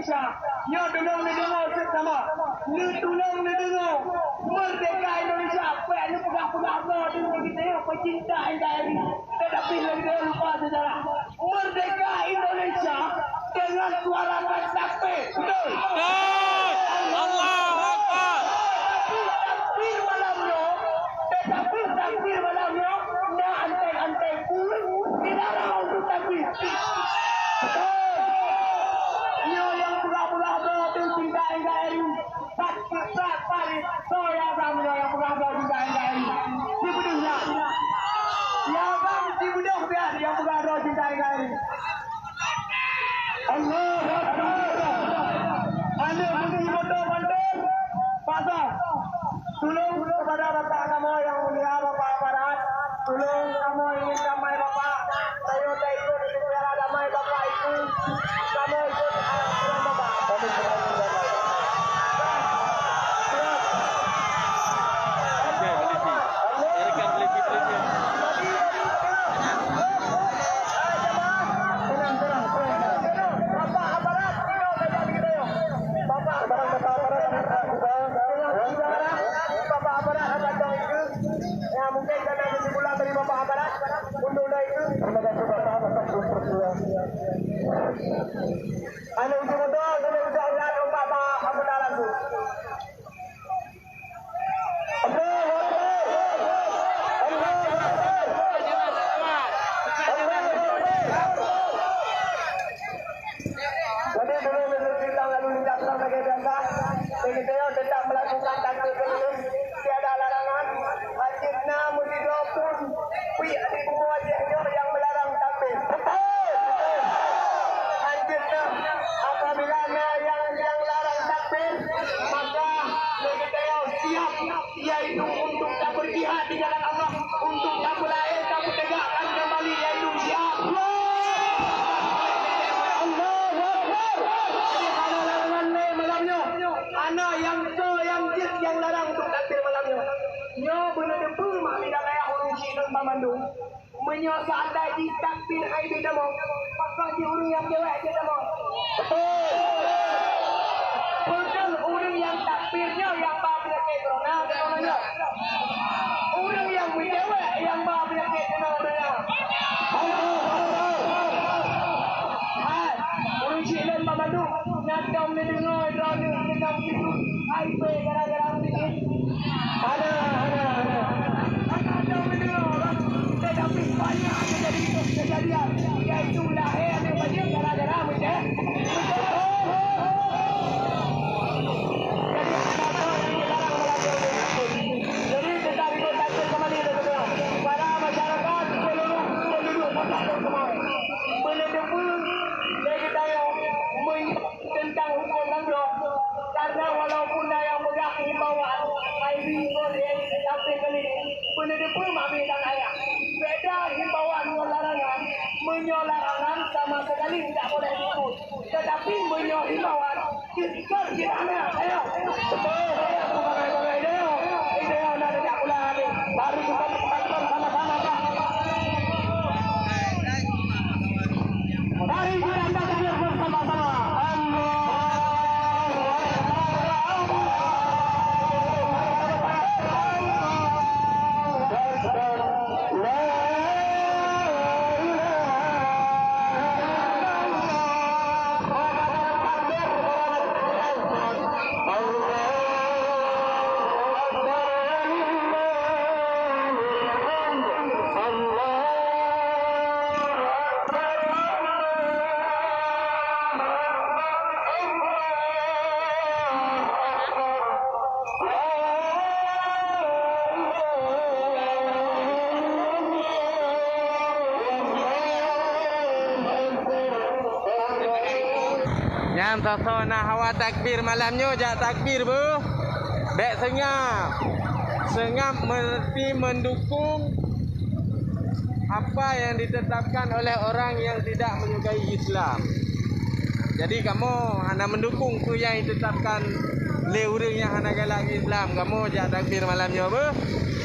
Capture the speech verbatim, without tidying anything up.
Nyoe tulông neudeungoe seuet sama. Neutulông neudeungoe. Merdeka Indonesia, peuet neupeugah-peugah droe deungon kita nyoe peucinta N K R I. Tetapi lagèe lupa sejarah. Merdeka Indonesia dengan suara takbir. Betul? Betul. Allahu Akbar. Takbir malam nyoe. Tetapi takbir malam nyoe, na antai-antai pun dilarang untuk takbir. Betul. Nyoe nyang peugah-peugah droe teuh cinta N K R I. Pat, pat, pat, pat, soe nyang bang nyoe nyang peugah droe cinta N K R I. Sibeudôh nyan. Nyang bang sibeudôh biar nyang peugah droe cinta N K R I. Allahu Akbar. Aneuk meusti moto bantuan. Pasang. Tulông kepada bapak kamoe nyang mulia, bapak aparat. Tulông kamoe ingin damai bapak. Tanyoe taikot untuk piala damai bapak itu. Kamoe ikot arahan bapak. Oke, polisi. Biarkan polisi, polisi. Bapak aparat, bapak aparat akan tahu itu. Ya, mungkin karena kesimpulan dari bapak aparat, untuk naik itu. Terima kasih, bapak, atas persetujuan. Anu, ujung betul, ujung betul, ujung betul, bapak, bapak, bapak, langsung. Jadi, dulu negeri kita lalu lintas lagèe biasa. Jadi, kita tetap melakukan takbir keliling. Tiada larangan. Hanjeuet na meusidroe pun. Pih di bumoe Aceh nyoe nyang meularang takbir. Hanjeuet na. Apabila na nyang, nyang larang takbir, maka kita siap. Yaitu untuk taberjihad di jalan Allah, untuk tapeulahé, tapeutegakkan kembali, yaitu jihad. Allahu Akbar. Jadi, hana larangan lé malam nyoe. Hana nyang soe nyang jeuet nyang larang untuk takbir malam nyoe. Nyoe beuneuteupeu mak bidan ayah ureueng syiek lôn banmandum. Meunyoe seandai jih takbir hai jeuet tamong, pakon jih ureueng nyang cewek jeuet tamong? Beutôi. Beutôi, ureueng nyang takbir nyoe nyang ba peunyakét corona, corona nyoe. Ureueng nyang meucewek nyang ba peunyakét corona nyoe. Hai, ureueng syiek lôn banmandum, na tom neudeungoe droeneuh keunong virus H I V gara-gara ureueng jih? Hana, hana, hana. Hana tom neudeungoe, tetapi banyak kejadian, kejadian, yaitu lahé aneuk bacut gara-gara meucè-, meucewek. Jadi, hana tom neularang meulayeue. Jadi, tetap ikut takbir kembali, teman-teman. Para masyarakat seluruh penduduk kota Teungku Mawé, beuneuteupeu lé geutanyoe meunyoe teuntang hukôm nanggroe, karena walaupun na nyang peugah himbauan, hai bingkon, eh, tapi kali ni, beuneuteupeu mak bidan ayah. Beda himbauan ngon larangan, meunyoe larangan sama sekali tidak boleh diikut. Tetapi meunyoe himbauan, jeuet ikot, jeuet hana, ayo. Betul, ayo, sebagai-bagai idéo, idéo na tajak pula ni. Mari kita bersama-sama, Pak. Mari kita takbir bersama-sama. Allahu Akbar. La ilaha illallah. Allahu Akbar. Nyang soe-soe na hawa takbir malam nyoe, jak takbir beuh. Bèk seungab. Seungab meusti mendukung apa yang ditetapkan oleh orang yang tidak menyukai Islam. Jadi, kamoe hana mendukung peue nyang ditetapkan lé ureueng nyang hana galak Islam. Kamoe jak takbir malam nyoe beuh.